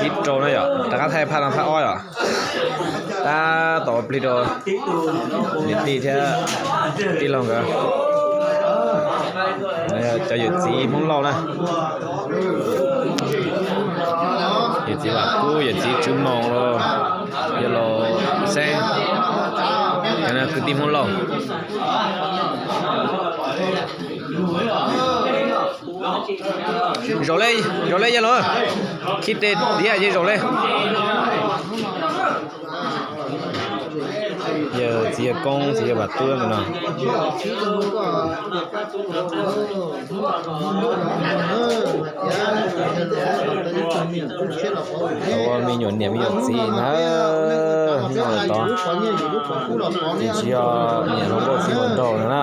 Ib rau na yom, rov qab thaij phaj no phaj ob yom. Tab tom ua plig rau niam tij thiab tij laug nkawd. Cov yawm txiv Hmoob Lauj na. Yawm txiv Vam Kub, yawm txiv Tswv Moos los yog los Xeeb. Cov no kwv tij Hmoob Lauj. Zaum le, zaum le yawg laus, khib tes tiag ces zaum le. Yawg txiv yawg Koob, txiv yawg Vam Tub no. Ua me nyuam niam me nyuam txiv na, tod tsis yog niam hluas nkauj txiv hluas nraug no na.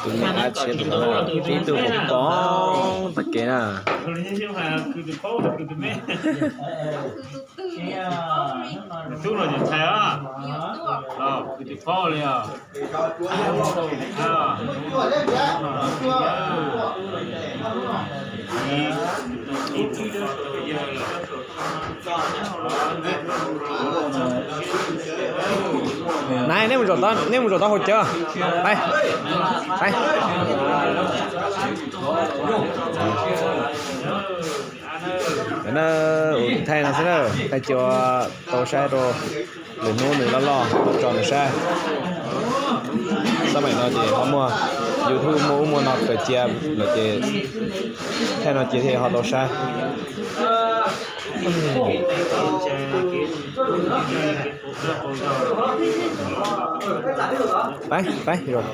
Tus me ab tshiab tus no, ib tug poob poob tag kev na. Nai, nej mus zaum tod, nej mus zaum tod haus cawv. Pais, pais. Cov na, ua thaij no xwb na, thaij cia tau saib rau lwm hnub nws loj loj tso nws saib. Xab maim no ces ho muaj YouTube muaj ub muaj no kawm cia lawm ces thaij no ces thiaj ho tau saib. Pais, pais, zaum.